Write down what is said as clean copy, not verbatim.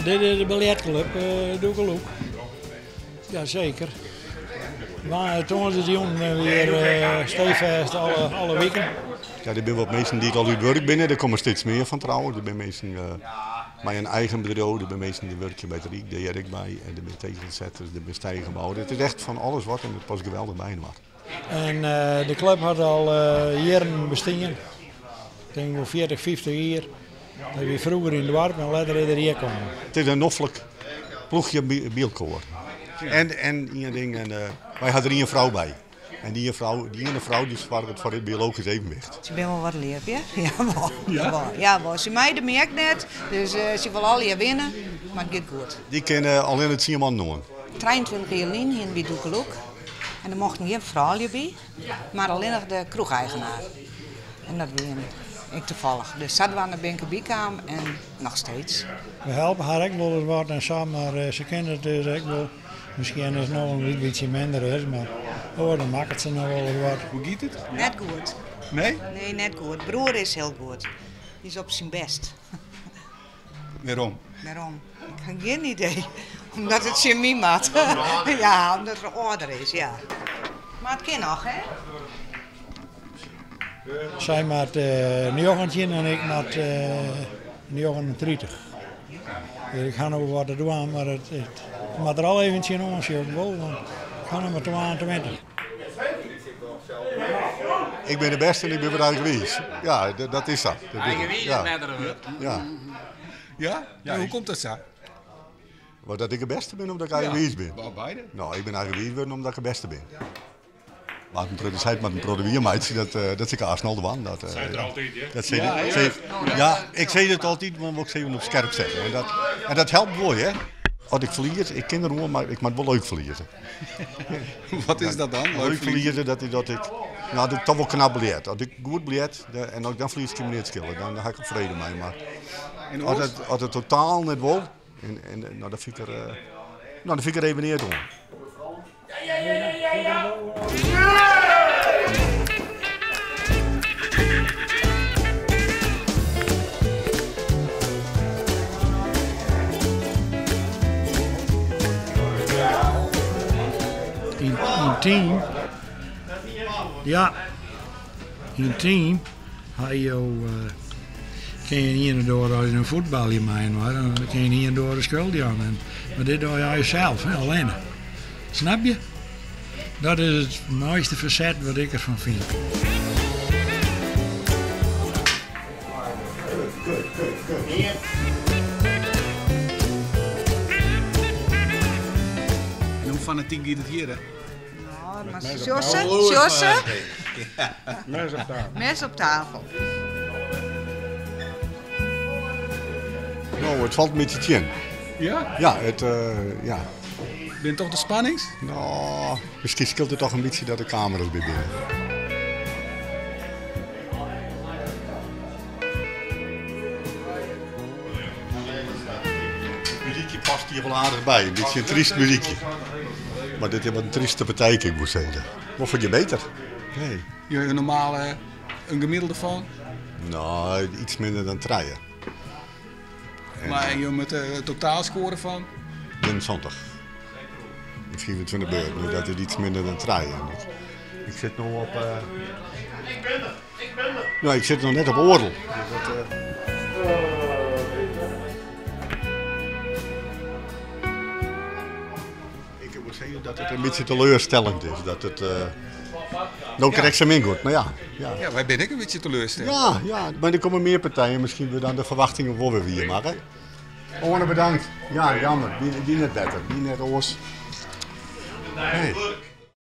Dit is de biljertklup Doekeloek. Jaseker. Tongersdeitejûn binne we hjir steefêst alle wiken. Ja, der binne wat minsken dy't al út wurk binne. Der komme steeds mear fan trouwens. Der binne minsken mei in eigen bedriuw, der binne minsken dy't wurkje by it Ryk, dêr hear ik by. En der binne tegelsetters, der binne steigerbouwers. It is echt fan alles wat en it past geweldich byinoar. En de klup hat al jierren bestien. Ik tink wol 40, 50 jier. Dat wie froeger yn it doarp en letter is er hjir kommen. It is in noflik ploechje by elkoar. En, en ien ding, en, wy ha der ien frou by. En dy frou, dy iene frou dy soarget foar it biologysk evenwicht. Se binne wol wat leaf, hear. Jawol, jawol, jawol. Se mijde my ek net, dus se wol allegear winne, mar it giet goed. Dy kinne allinne tsien man oan. 23 jier lyn hiene wy Doekeloek en der mochten gjin froulju by, mar allinnich de kroecheigenaar. En dat wie ik tafallich. Dus sadwaande bin ik derby kaam en noch steeds. We helpe har ek wolris wat en sa, mar se kin it dus ek wol. Miskien is it no in bytsje minder is, mar oh, dan makket se noch wolris wat. Hoe giet it? Net goed. Nee? Nee, net goed. Broer is hiel goed. Dy is op syn bêst. Wêrom? Wêrom? Ik ha gjin idee. Omdat it tsjin my moat. Ja, omdat er âlder is, ja. Mar it kin noch, hè? Sy moat 19 en ik moat 39. Dus ik ha no wat te dwaan, mar it, it moat der al even tsjinoan sjoch ik wol, want ik ha noch mar 22. Ik bin de bêste en ik bin wat eigenwiis. Ja, dat is sa. Eigenwiis is better wurd. Ja. Ja? Ja, hoe komt dat sa? Wat, dat ik de bêste bin of dat ik eigenwiis bin? Beide. No, ik bin eigenwiis wurden omdat ik de bêste bin. Mar in protte seit moat in protte wier meitsje, dat dat sil ik aanst al dwaan. Dat, Seit er altyd, ja? Dat sei, ja, ik sei it altyd, mar wol ik even op skerp sette. En dat, en dat helpt wol, hè. As ik ferlies, ik kin deroan, mar ik moat wol leuk ferlieze. Wat is dat dan? Leuk ferlieze, dat is dat ik, no, dat ik toch wol knap biljert. As ik goed biljert en as ik dan ferlies, kin my neat skele. Dan ha ik der frede mei. Mar as it, as it totaal net wol, en, en, no, dan fyn ik der, no, dan fyn ik der even neat oan. Yn team, ja, yn team ha jo, kinne je ien de oar as je in fuotbalje mei-inoar, dan kinne je ien de oar de skuld jaan. En, mar dit dogge je sels, hè, allinne. Snap je? Dat is it moaiste ferset wat ik derfan fyn. En hoe fanatyk giet it hjir, hè? No, mar sjochst, sjochst. Mes op tafel. Mes op tafel. No, it falt in bytsje tsjin. Ja? Ja, it, ja. Binne toch de spannings? No, miskien skeelt it toch in bytsje dat de kamera's by binne. It muzykje past hjir wol aardich by, in bytsje in tryst muzykje. Mar dit is wat in tryste partij, kin ik wol sizze. Wol foar je beter. Nee. Je een normale, in gemiddelde fan? No, iets minder dan trije. Maar en jo moatte in totaalskoare fan? 71. Yn 25 beurten, dus dat is iets minder dan trije. Ik sit no op. Ik bin der, ik bin der. No, ik sit noch net op oardel. Dus dat, Ik moet zeggen dat it in bytsje teleurstellend is. Dat it, no krekt sa min goed, mar ja. Ja, ja wy binne ek in bytsje teleursteld. Ja, ja, mar der komme mear partijen, miskien wurde dan de ferwachtingen wol wer wier makke. Oane bedankt. Ja, jammer, wie net better, wie net oars. Nee.